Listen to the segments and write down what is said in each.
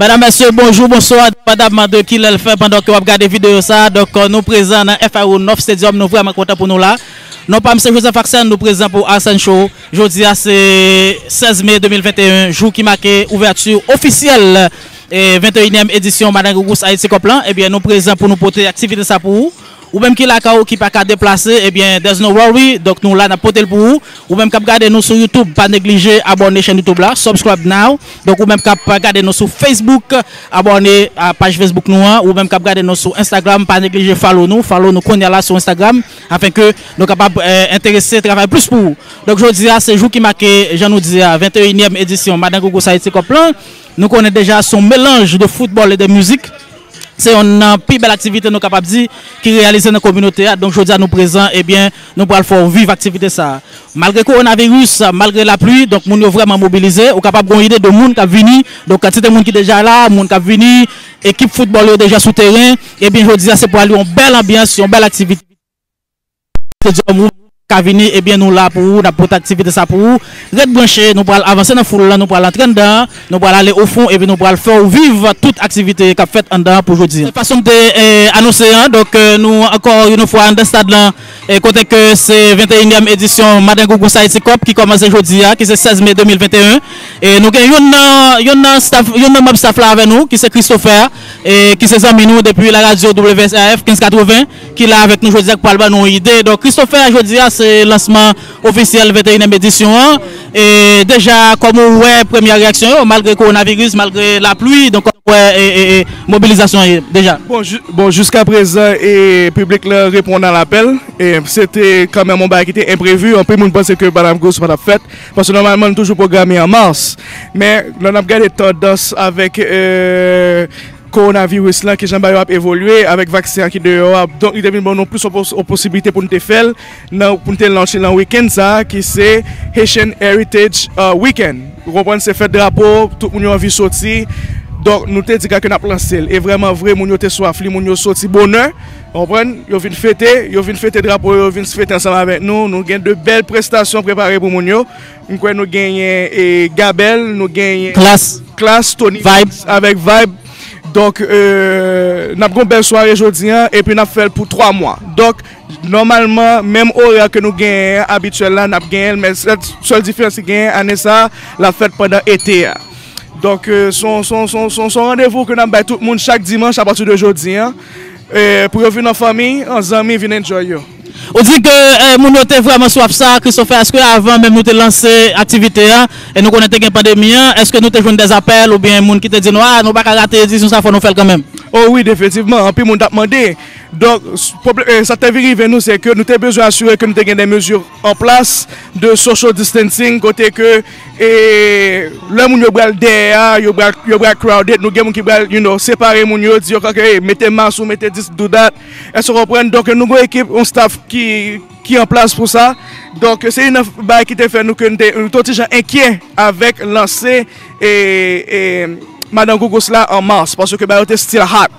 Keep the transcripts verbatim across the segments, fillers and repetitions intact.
Medam, mesye, bonjou, bonswa, depandaman de kilè l fè pandan ke w ap gade videyo sa a. Donk, nou prezan nan F I O North Stadium, nou vrèman kontan pou nou la. Non pa m se Joseph Axel, nou prezan pou Arsène Show. Jodi a se sèz me de mil venteyen, jou ki make ouvèti ofisyèl, e, venteyinyèm edisyon Madangougous Haiti Cup lan. Ebyen, nou prezan pou nou pote aktivite sa pou ou. Ou menm ki lakay ou ki pa ka deplase, ebyen, there's no worry. Donk, nou la, n ap pote l pou ou. Ou menm k ap gade nou sou YouTube, pa neglije abòne chèn YouTube la, subscribe now. Donk, ou menm k ap gade nou sou Facebook, abòne a paj Facebook nou an. Ou menm k ap gade nou sou Instagram, pa neglije follow nou. Follow nou kounye a la sou Instagram, afin ke nou kapab, eh, enterese travay plis pou ou. Donk, jodi a, se jou ki make, jan nou di a, venteyinyèm edisyon Madangougous Haiti Cup lan. Nou konnen deja se yon melanj de foutbòl e de mizik. Se yonn nan pi bèl aktivite nou kapab di ki reyalize nan kominote a. Donk, jodi a nou prezan, ebyen, nou pral fè w viv aktivite sa a. Malgre kowonaviris, malgre lapli, donk, moun yo vrèman mobilize. Ou kapab gen yon ide de moun k ap vini. Donk, kantite moun ki deja la, moun k ap vini, ekip foutbòl yo deja sou teren. Ebyen, jodi a, se pral yon bèl anbyans, yon bèl aktivite. Stadium ou ka vini, ebyen, nou la pou ou, n ap pote aktivite sa pou ou. Ret branche, nou pral avanse nan foul lan, nou pral antre anndan, nou pral ale o fon, epi nou pral fè w viv tout aktivite k ap fèt anndan pou jodi a. Fason m te, eh, anonse an, donk, eh, nou ankò yon fwa anndan stad lan, eh, kote ke se venteyinyèm edisyon Madangougous Haiti Cup ki kòmanse jodi a, ki se sèz me de mil venteyen. E nou gen youn nan, youn nan staff, youn nan manm staff la avè nou, ki se Christopher, e ki se zanmi nou depi la radyo W S A F kenz katreven, ki la avèk nou jodi a, k pral ban nou yon ide. Donk, Christopher, jodi a, se lansman ofisyèl venteyinyèm edisyon an. E deja, kòm ou wè, premyè reyaksyon yo, malgre kowonaviris, malgre lapli, donk, kòm ou wè, e, e, e, mobilizasyon an ye, deja. Bon, ju-, bon, jiskaprezan, e, piblik lan reponn a lapèl. E, se te kanmenm yon bagay ki te enprevi. Anpil moun panse ke Madangougous pa t ap fèt. Paske nòmalman, nou toujou pwograme an mas. Men, lè n ap gade tandans avèk, eh, kowonaviris lan, kijan bagay yo ap evolye, avèk vaksen an ki deyò a, donk, li te vin ban nou plis yon pos-, yon posiblite pou n te fè l, nan, pou n te lanse l nan wikenn sa a, ki se Haitian Heritage, uh, Weekend. Ou konprann, se fèt drapo, tout moun yo anvi soti. Donk, nou te di ke n ap lanse l. E vrèman vre, moun yo te swaf li, moun yo soti bonè. Ou konprann? Yo vin fete, yo vin fete drapo yo, yo vin fete ansanm avèk nou. Nou gen de bèl prestasyon prepare pou moun yo. M kwè nou genyen, e, Gabel, nou genyen Klass. Klass, Tony Vibes avèk Vibe. Donk, e, n ap gen yon bèl sware jodi a, epi n ap fè l pou twa mwa. Donk, nòmalman, menm orè ke nou genyen an abityèl la, n ap genyen l, men sèl, sèl diferans ki genyen ane sa a, l ap fèt pandan ete a. Donk, e, se yon, se yon, se yon, se yon, se yon randevou ke n ap bay tout moun chak dimanch apati de jodi a. E, pou yo vin an fanmi, an zanmi, vin enjoy yo. Ou di ke, e, moun yo te vrèman swaf sa, Christopher, èske avan menm nou te lanse aktivite a, e nou konnen te gen pandemi an, èske nou te jwenn dè apèl oubyen moun ki te di nou, a, nou pa ka rate edisyon sa, fò nou fè l kanmenm? O wi, definitivman, anpil moun t ap mande. Donk, s-, pwoblè-, e, sa k te vin rive nou, se ke nou te bezwen asire ke nou te gen de mezi an plas de social distancing, kote ke, e, lè moun yo pral dèyè a, yo pral, yo pral crowded, nou gen moun ki pral, you know, separe moun yo, di yo, "Ok, mete mas ou, mete this, do that." Èske w konprann? Donk, nou gen yon ekip, yon staff ki, ki an plas pou sa. Donk, se youn nan bagay ki te fè nou ke nou te, nou te yon ti jan enkyè avèk lanse, e, e, Madangougous la an mas, paske bagay yo te still hot.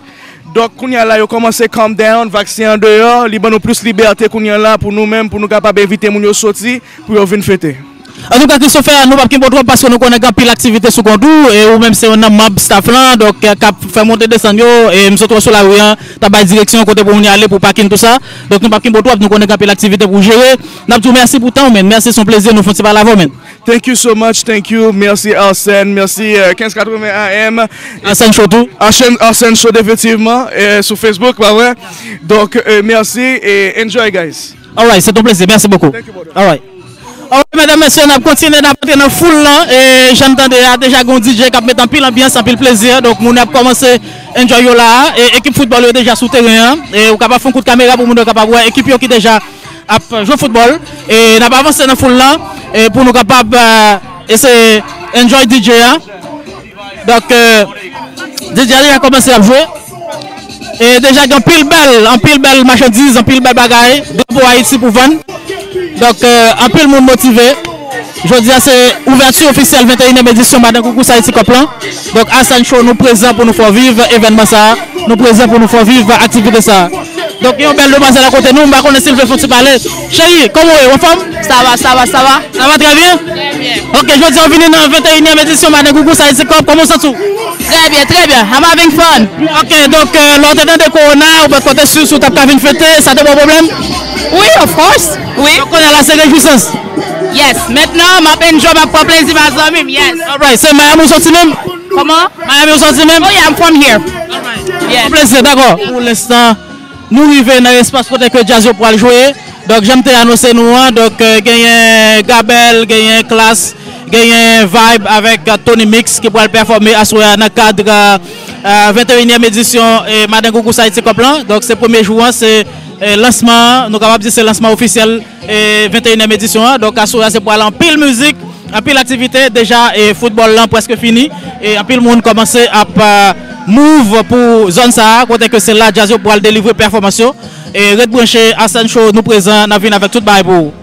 Donk, kounye a la, yo kòmanse calm down, vaksen an deyò, li ban nou plis libète kounye a la pou nou menm, pou nou kapab envite moun yo soti, pou yo vin fete. Antouka, Christopher, nou p ap kenbe w twòp paske nou konnen gen anpil aktivite sou kont ou, e ou menm se youn nan manm staff lan, donk, k ap fè monte desann yo, e m sot wè w sou lari an, t ap bay direksyon kote pou moun yo ale pou pakin, tou sa. Donk, nou p ap kenbe w twòp, nou konnen gen anpil aktivite pou w jere. N ap di w mèsi pou tan w, man. Mèsi, se yon plezi, nou fè yon ti pale avè w, man. Thank you so much, thank you. Mèsi Arsène, mèsi, euh, kenz katreven A M. Arsène Show tou. Arsène, Arsène Show, definitivman, euh, sou Facebook, pa vre? Donk, euh, mèsi e enjoy, guys. Alright, se yon plezi, mèsi bokou. Thank you, brother. Alright. Alright, medam, mesye, n ap kontinye, n ap antre nan foul lan. E jan n tande a, deja gen yon D J k ap met anpil anbyans, anpil plezi. Donk, moun yo ap kòmanse enjoy yo la a. E ekip foutbòl yo deja sou teren an. E ou kapab fè yon kout kamera pou moun yo kapab wè ekip yo ki deja ap jwe foutbòl. E n ap avanse nan foul lan, e pou nou kapab, eh, eseye enjoy D J a. Donk, eh, D J a deja kòmanse ap jwe. E deja gen anpil bèl, anpil bèl machandiz, anpil bèl bagay. Drapo Ayiti pou vann. Donk, eh, anpil moun motive. Jodi a se ouvèti ofisyèl venteyinyèm edisyon Madangougous Haiti Cup lan. Donk, Arsène Show, nou prezan pou nou fè w viv evènman sa a. Nou prezan pou nou fè w viv aktivite sa a. Donk, gen yon bèl demwazèl akote nou, m pa konnen si l vle fè yon ti pale. Cheri, kòman w ye? Ou anfòm? Ça va, ça va, ça va. Ça va très bien? Très bien. Ok, jodi a w vini nan venteyinyèm edisyon Madangougous Haiti Cup, kòman w santi w? Très bien, très bien. I'm having fun. Ok, donk euh, lè w te tande kowona, ou pa t konte si w t ap ka vin fete, sa te ba w pwoblèm? Oui, of course. Oui. Donk kounye a la se rejwisans. Yes. Maintenant, m ap enjoy, m ap pran plezi, m a zanmi m. Yes. Alright, se Miami ou soti menm? Comment? Miami ou soti menm? Oh yeah, I'm from here. Yes. Plezi, dakò. Pou lenstan, nou rive nan espas kote ke djaz yo pral jwe. Donk, jan m te anonse nou an, donk euh, genyen Gabel, genyen Klass, genyen Vibe avèk euh, Tony Mix ki pral pèfòme aswè a nan kad euh, euh, venteyinyèm edisyon e Madan Gougous Haiti Cup lan. Donk, se premye jou an, se euh, lansman an, nou kapab di se lansman ofisyèl e venteyinyèm edisyon an. Donk, aswè a se pral anpil mizik, anpil aktivite. Deja e foutbòl lan prèske fini e anpil moun kòmanse ap euh, move pou zòn sa a, kote ke se la djaz yo pral delivre pèfòmans yo. E ret branche, Asan Show, nou prezan, n ap vin avèk tout bagay pou ou.